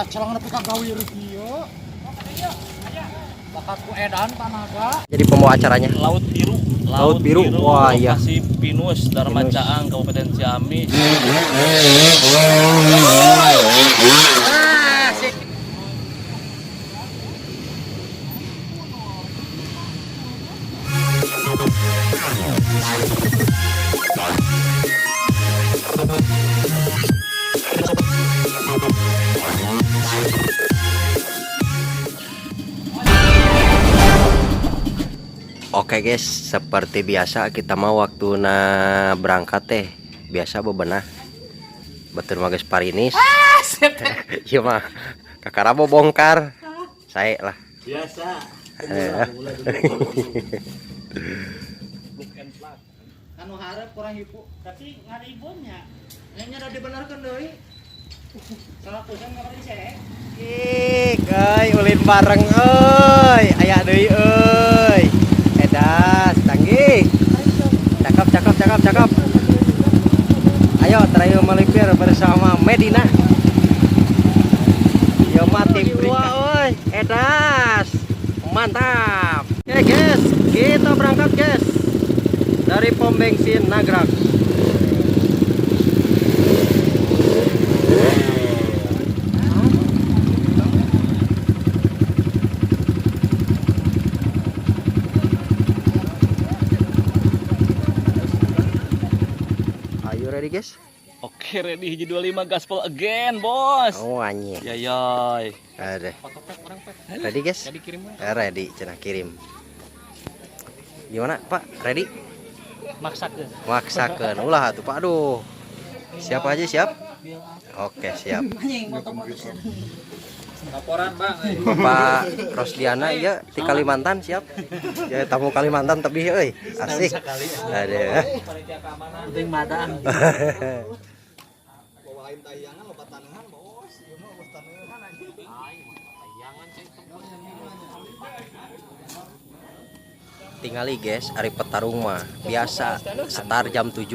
Caceleng nepi ka gawir kieu. Bakat ku edan tanaga. Jadi pembawa acaranya. Laut Biru. Laut Biru. Wah, iya. Lokasi Pinus, Dharma Pinus. Caang, Kabupaten Ciamis. Oke guys, seperti biasa kita mau waktu na berangkat teh biasa bebenah. Betul mah geus parinis. Ieu mah kakarabo bongkar. Sae lah. Biasa. Eh. Anu hareup kurang hipu. Tapi ngaribunnya. Nya udah dibenarkeun deui. Salah pisan nggak pernah. Ih, euy ulin bareng euy. Aya deui euy. Edas, canggih. Cakep, cakep, cakep, cakep. Ayo terayu melipir bersama Medina. Yo mati dua euy. Edas. Mantap. Oke guys, kita berangkat guys. Dari pom bensin Nagrak. Are you ready guys? Oke, ready hiji 25 gaspol again, bos. Oh anjing. Ya yoy. Ada. Ready guys? Ready, cenah kirim. Gimana Pak? Ready? Maksakeun. Maksakeun. Ulah atuh Pak. Aduh. Siap aja siap? Oke, siap. Laporan, Bang. Bapak Rosdiana ya di Kalimantan siap. Ya tamu Kalimantan tebih euy. Asik. Ada. Penting madang. Tingali guys, ari petarung mah biasa setar jam 7.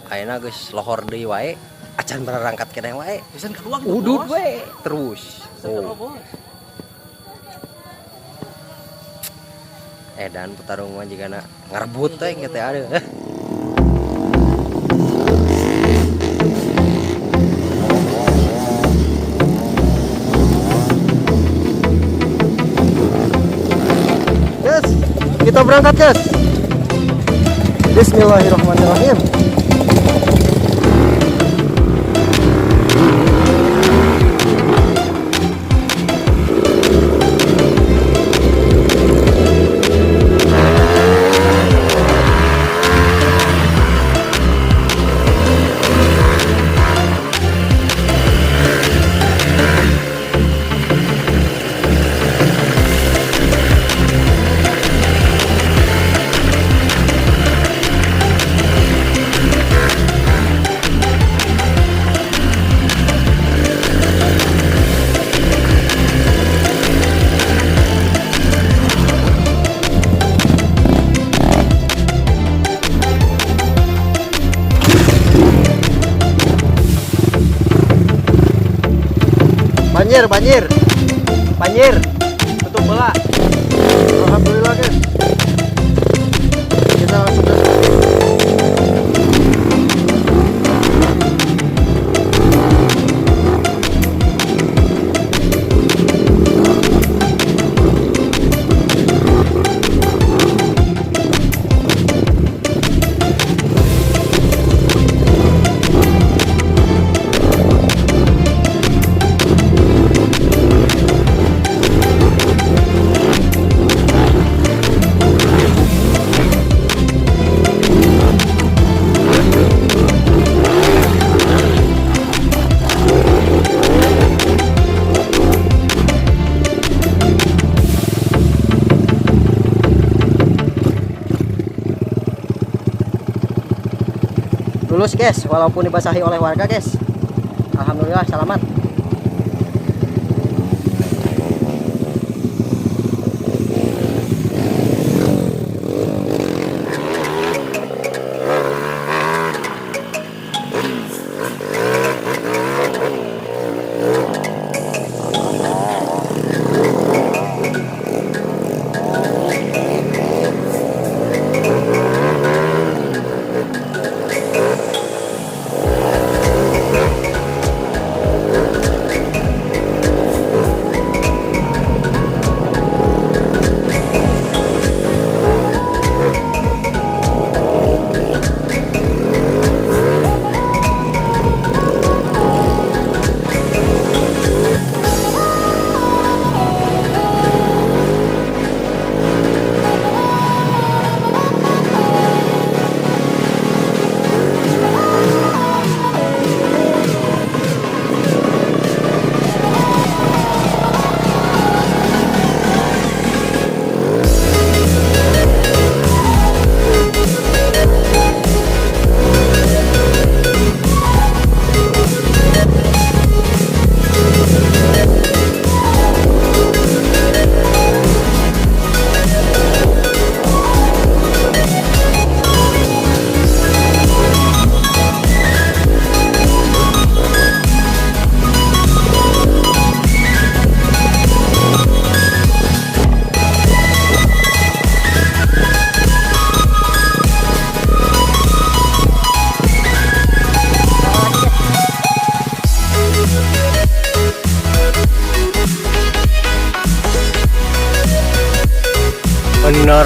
Ayeuna geus lohor deui wae, acan berangkat keneh wae. Pisan kedua Udud we terus. Oh. Dan petarung mah jigana ngarebut teh kitu ada. Guys, kita berangkat guys. Bismillahirrahmanirrahim. Banjir, banjir. Banjir. Tutup bola. Alhamdulillah guys. Kita sudah Lulus guys, walaupun dibasahi oleh warga guys. Alhamdulillah selamat.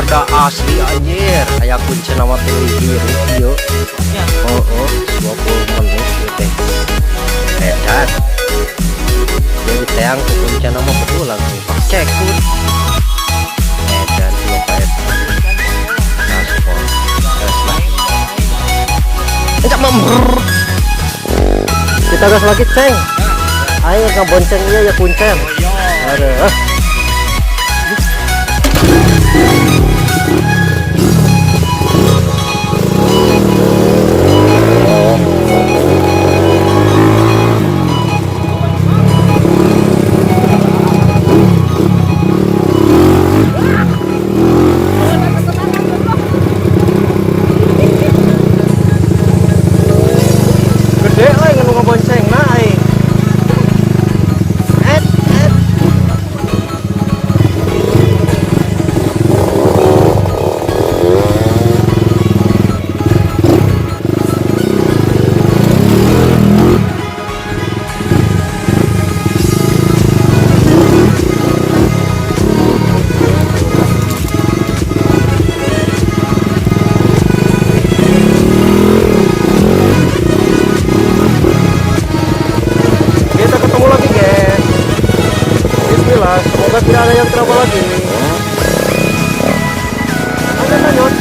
Garda asli anjir. Aya kunci nama tuluy hirup ieu. Oh, 20 menit ieu teh. Edan. Jadi teang ku kunci nama betul langsung cekut. Edan si bapak eta. Gaspol. Gas lah. Encak membrr. Kita gas lagi, Ceng. Ayo ngabonceng iya ya kuncen. Aduh. Gede lah yang ngebonceng nah aing. Et et. Kita ketemu lagi, guys. Bismillah, semoga tidak ada yang trouble lagi. Lanjut, lanjut.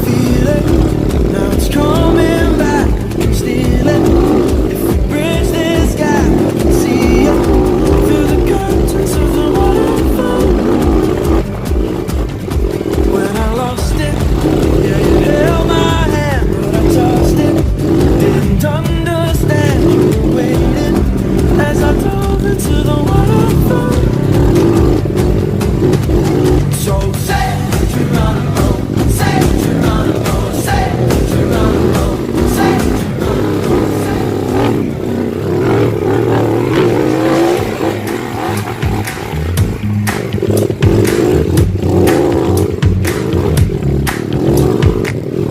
Feel it. Now it's coming back. We can steal it. If we bridge this gap, we can see it through the curtains of the waterfall. When I lost it, yeah, you held my hand, but I tossed it. Didn't understand you were waiting as I dove into the waterfall. So say Geronimo, say Geronimo, say Geronimo, say Geronimo, say.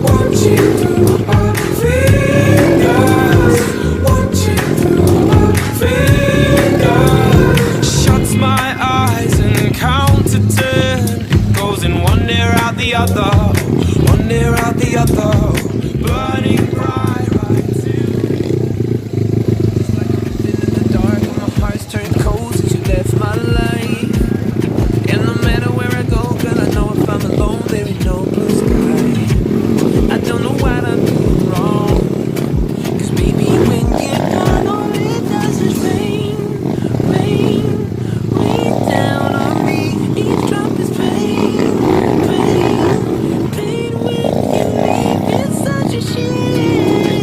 Watching through our fingers, watching through our fingers. Shuts my eyes and count to 10. It goes in one ear out the other, one ear out the other. Burning bright right till. Just like I'm living in the dark, and my heart's turned cold since you left my life. And no matter where I go, girl, I know if I'm alone, there ain't no blue sky. I don't know what I'm doing wrong. 'Cause baby, when you're gone, all it does is rain, rain, rain down on me. Each drop is pain, pain, pain when you leave. It's such a shame.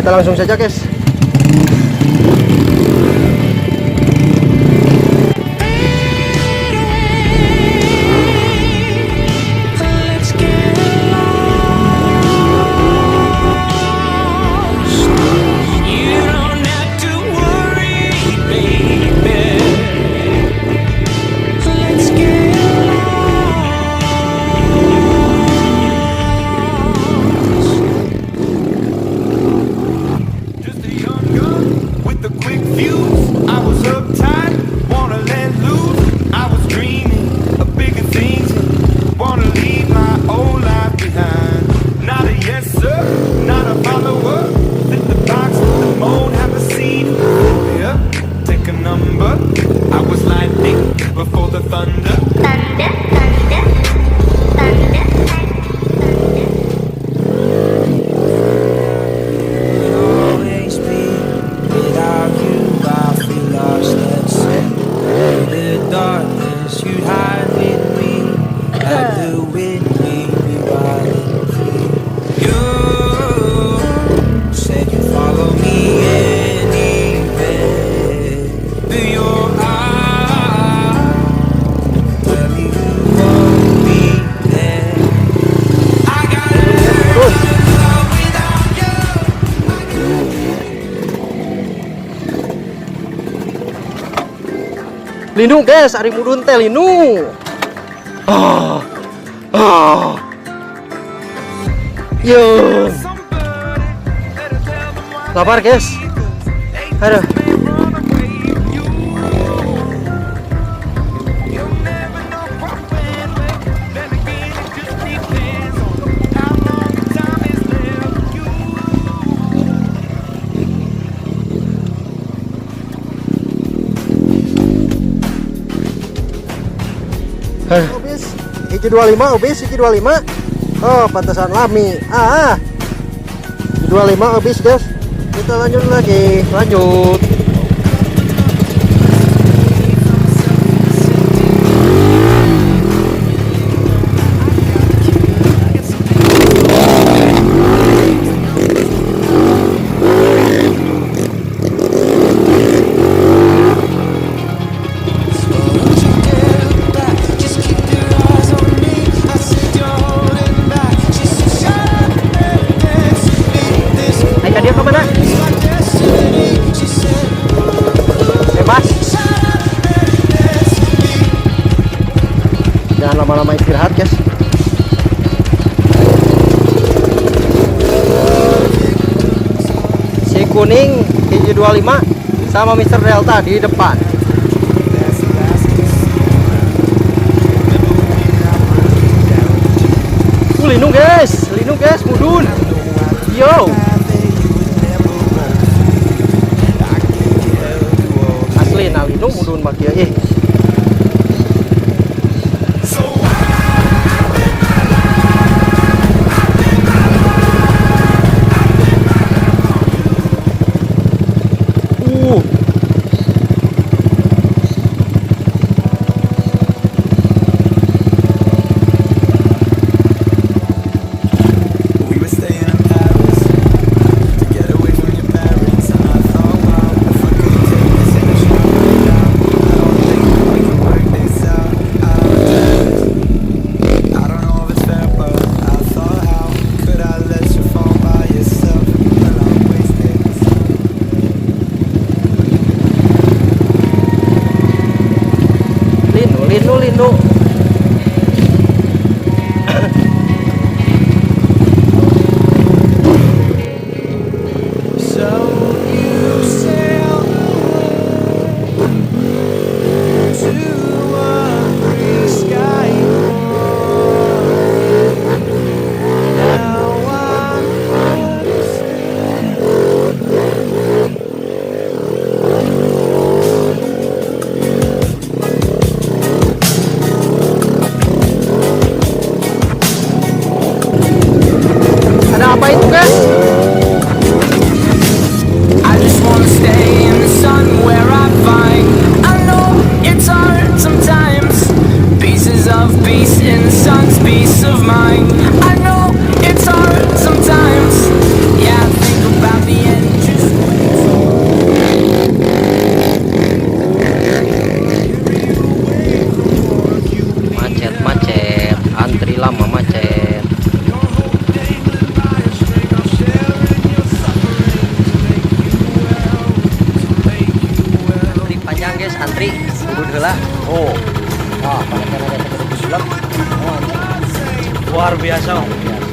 Kita langsung saja, guys. Let's get lost. You don't have to worry, baby. Let's get lost. Just a young gun with a quick fuse. I was uptight, wanna let loose. I was dreaming of bigger things. Wanna leave my old life behind. Not a yes sir, not a follower. Fit the box, fit the mold, have a seat. Yeah, take a number. I was lightning before the thunder. Thunder, thunder, thunder, thunder. Always be. Without you, I feel lost and sick. In the darkness, you'd hide with me. Like the wind, we'd be wild and free. You said you'd follow me anywhere. But your eyes tell me you won't be there. I gotta learn to love without you. Linu guys, ari mudun teh linu. Ah. Ah. Yo. Lapar guys. Aduh. Aduh. Obis, hiji 25, obis hiji 25. Oh, pantesan lami. Ah. 25 obis, guys. Kita lanjut lagi. Lanjut. Don't you dare look back, just keep your eyes on me. I said you're holding back. She said, shut up and dance with me. This Ayo dia kemana? is my destiny. She said, Bebas. shut up and dance with me. Jangan lama-lama istirahat, guys. Si kuning hiji 25 sama Mr. Delta di depan. Linu guys, linu guys, mudun. Yo. Asli nah linu mudun mah kieu ih. We were staying in Paris to get away from your parents, and I thought, wow, if I could take this in a shot right now, I don't think we can work this out. Out of Paris. I don't know if it's fair, but I thought, how could I let you fall by yourself? Well, I'm wasted. Linu, linu, linu. So you sail away to a free sky. Now I understand. Pada kena ada segede sulap. Oh, anjing. Luar biasa. Luar biasa.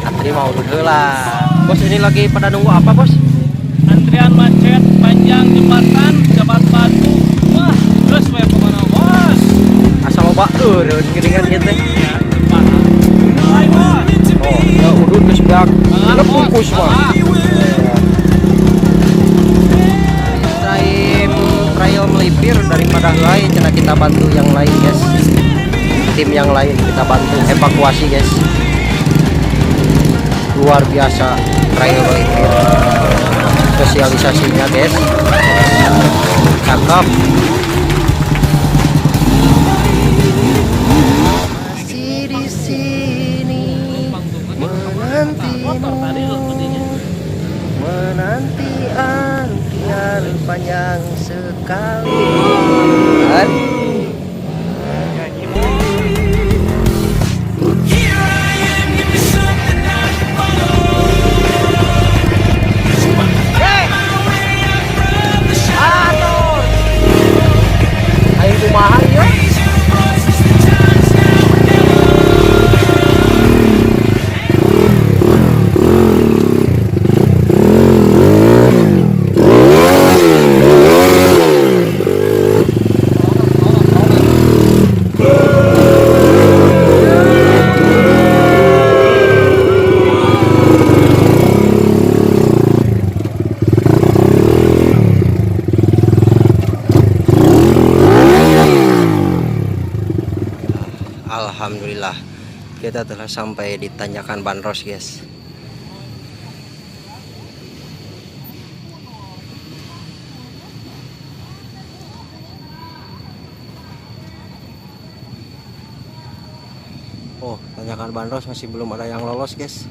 Antri mau dulu lah. Bos, ini lagi pada nunggu apa, Bos? Antrian macet panjang jembatan Jabat Batu. Wah, terus we pokona bos. Asal loba eureun geuningan kieu teh. Ya, jembatan. Mulai bos. Oh, ya udud geus beak. Bang, Genep bungkus mah. Ah. Trail trail melipir daripada lain cenah, kita bantu yang lain, guys. Tim yang lain kita bantu evakuasi, guys. Luar biasa trail melipir sosialisasinya, guys. Cakep. Masih di sini Motor tadi loh tadinya. menanti antrian panjang sekali kan. Here I am, give me something I can follow. My way out from the shadows. Aing kumaha ieu? Raise your voices, the time's now or never. Alhamdulillah kita telah sampai di Tanjakan Bandros, guys. Oh, Tanjakan Bandros masih belum ada yang lolos, guys.